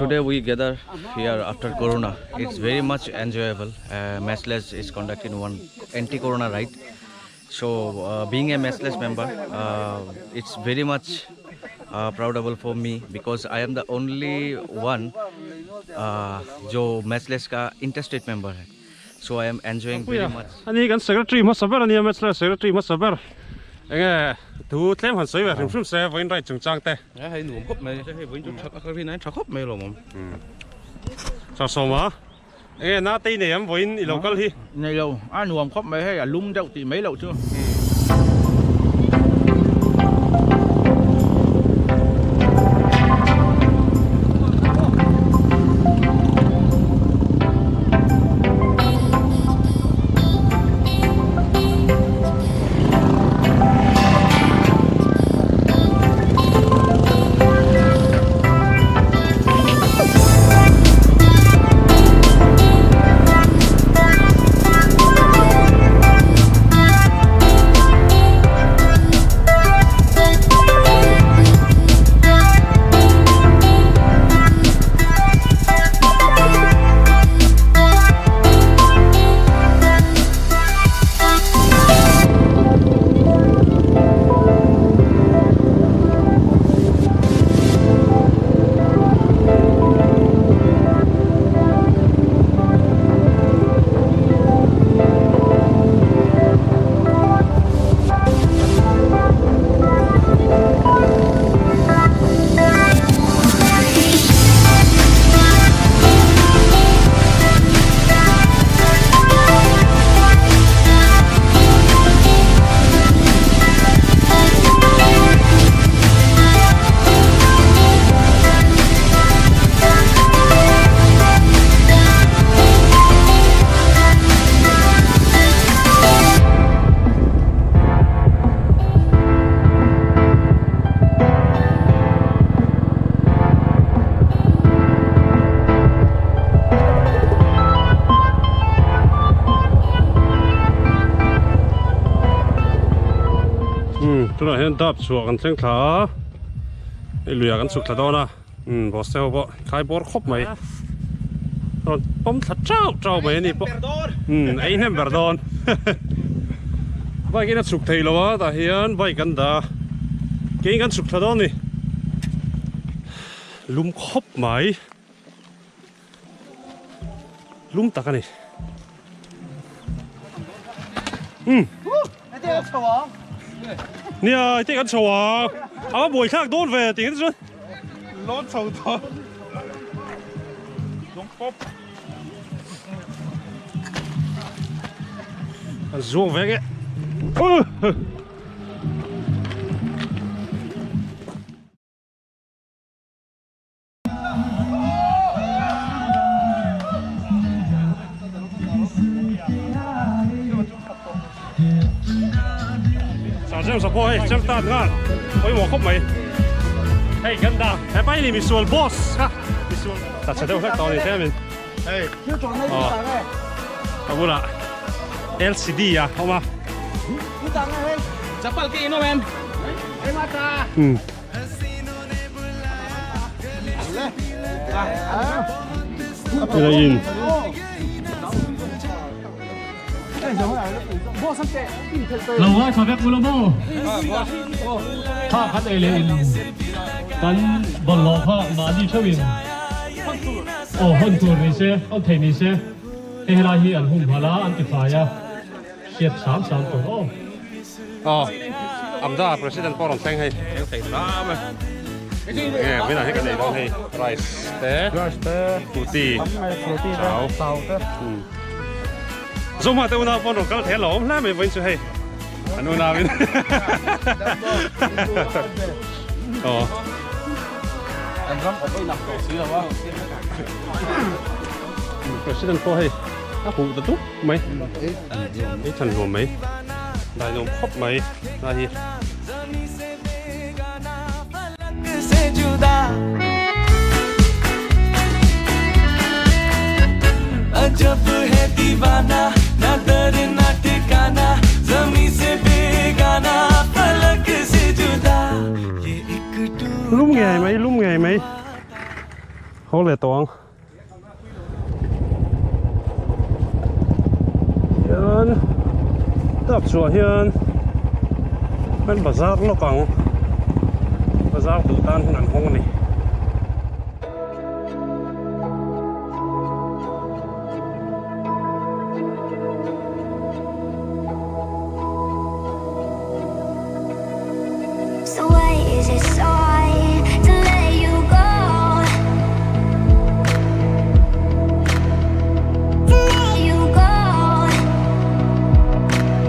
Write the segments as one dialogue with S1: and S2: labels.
S1: Today we gather here after Corona. It's very much enjoyable. Matchless is conducting one anti-corona ride. So being a Matchless member, it's very much proudable for me because I am the only one जो Matchless का interstate member है. So I am enjoying very much.
S2: Ani kan secretary hmasa ber ania Matchless secretary hmasa ber. Enge thu tlem han sawi ve hrim hrim se vawiin ride chungchang te.
S3: Hei nuam khawp mai, hei vawiin chu tha ka rin a tha khawp mai lawm awm.
S2: Char sawma enge na tei nei am vawiin i lo kal hi.
S3: Nei lo, a nuam khawp mai hei a lum deuh tih mai loh chu.
S2: Tunah hian dap chhuah kan thleng thla a, hei luiah kan chhuk thla dawn a, umm boss te ho pawh khai bawr khawp mai, rawn pawm thla chau chau mai a ni pawh, umm ei hnem ber dawn bike in a chhuk thei lo a tah hian bike an dah a, keiin kan chhuk thla dawn a ni, lum khawp mai. Lum tak a ni. Umm. Nia, i te kan chho a. A va buai thlak dawn ve tih hi chuan.
S3: Lawn chho dawn. Lung pawp.
S2: An zuang ve nge. Sa chem sa pawh hei chem tan nghal pawimawh khawp mai hei kan dah hepa hi ni misual boss kha misual ta chhe deuh hlek tawh a ni tlem in
S3: hei
S2: a bulah LCD a awm a
S3: chapal ke in awm em
S2: um
S4: Lo ngaithla vek u la maw? Thla khat ei leh in kan bawlhhlawh kha mahni theuhin aw hawn tur ni se, hawn thei ni se, hei helai hi an humhalh a, an tifai a, hriat hram hram tur aw.
S2: Aw, Amda President pawh rawn thleng hei.
S3: Thleng thei hram e.
S2: Nge, vinah hi kan ei dawn hei. Rice te, Fruity, chau. Zohma te unau pawh an rawn kal thei alawm hle mai vawiin chu hei. An unauin. Aw.
S3: Kan ram awm a inang tawh si lo a.
S2: President pawh hei a huh ta dup mai. Ei than hlawm mai. Dai nuam khawp mai lai hi. Lum ngei mai lum ngei mai. Haw leh tawh ang. Hian tap chhuah hian kan bazar lawk ang bazar duh tan hun an hawng a ni.
S5: So why is it so hard to let you go? To let you go.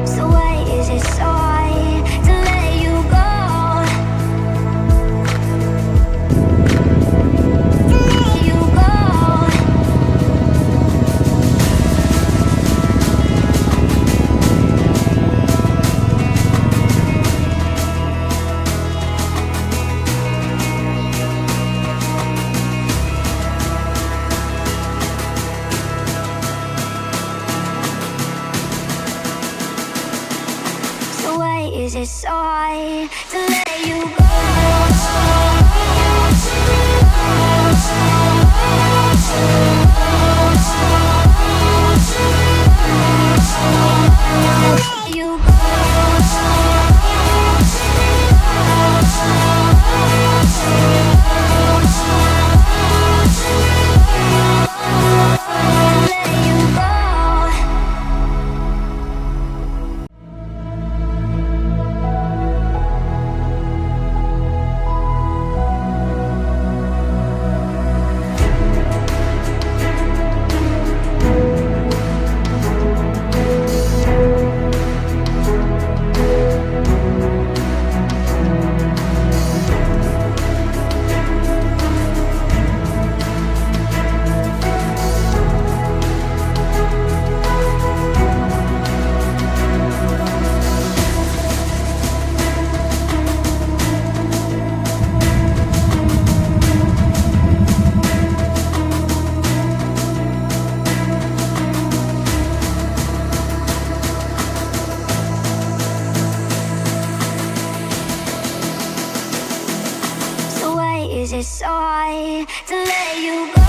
S5: So why is it so hard to let you go? To let you go. So why is it so hard to let you go? Let you go. Let you go. So why is it so hard to let you go?